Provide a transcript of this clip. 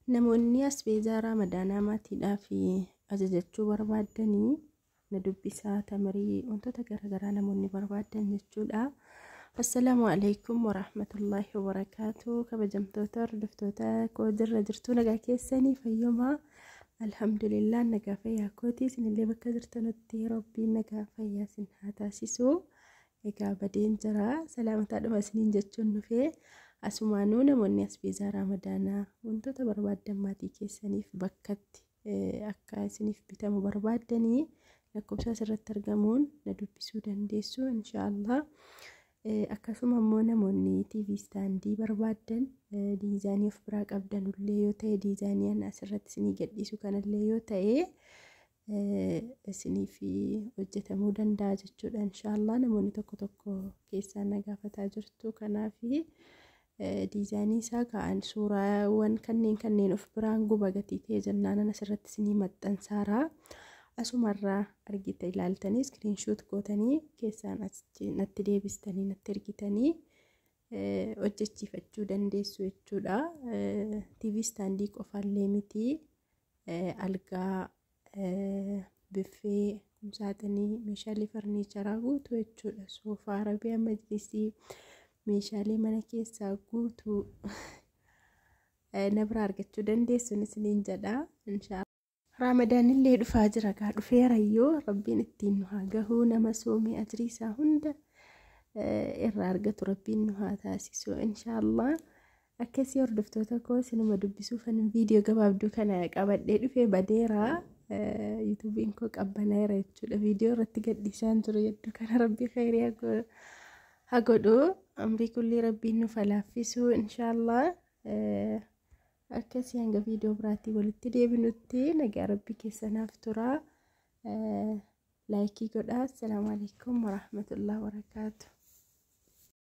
Namoonni asbeezaa Ramadaanaa maatiidhaaf ajajachuu barbaaddanii na dubbisaa, tamarii wantoota garaagaraa namoonni barbaadan jechuudha. Assalaamu alaikum warahmatullaahi wabarakaatu. Kabajamtoota hordoftoota koo, jirra jirtuu? Nagaa keessanii? Fayyumaa? Alhamdulillah, nagaa fayyaa kooti. Isinillee bakka jirtanutti Rabbiin nagaa fayyaa isin haa taasisu. Egaa badeen jira, salaamataadhuma isiniin jechuun dhufee. Asumaanuu namoonni asbeezaa Ramadaanaa wantoota barbaaddan maatii keessaniif bakkatti akka isiniif bitamu barbaaddanii lakkoofsa asirratti argamuun na dubbisuu dandeessu, inshaallah. Akkasuma immoo namoonni TV stand barbaaddan, diizaayinii of biraa qabdanullee yoo ta'e, diizaayinii ana asirratti isinii gadhiisu kanallee yoo ta'e, isiniif hojjetamuu danda'a jechuudha, inshaallah. Namoonni tokko tokko keessaan na gaafataa jirtu. Kanaaf diizaayinii isaa ka'an suuraawwan kanneen of biraan guba gatii ta'e jennaan asirratti isinii maxxansaaraa, asumarraa argita ilaaltanii screenshot gootanii keessaan natti deebistanii natti ergitanii hojjechiifachuu dandeessu jechuudha. TV stand qofaallee miti, algaa, biffee, kumsaaxinii, meeshaalee farniicharaa guutuu jechuudha. Soofaa, arabiyaa majlisii, meeshaalee mana keessaa guutuu na biraa argachuu dandeessu isiniin jedha. Raamadaanillee dhufaa jira gaa, dhufeerayyoo. Rabbiin ittiin nu haa gahuu. Nama soomee ajrii isaa hunda irraa argatu Rabbiin nu haa taasisu, inshaallah. Akkasii hordoftoota koo, isinuma dubbisuufan viidiyoo gabaabduu kana qabadhee dhufee. Badeera, yuutuubiin koo qabbanaa'eera jechuudha. Viidiyoo irratti gadhiisaan jiru hedduu kana. Rabbii khayrii haa godhu, amrii kulli Rabbiin nuuf haa laaffisu, inshaallah. Akkasii hanga viidiyoo biraatti walitti deebinutti nagaa Rabbii keessanaaf tura. Like godhaa. Assalaamu alaikum warahmatullahi wabarakaatu.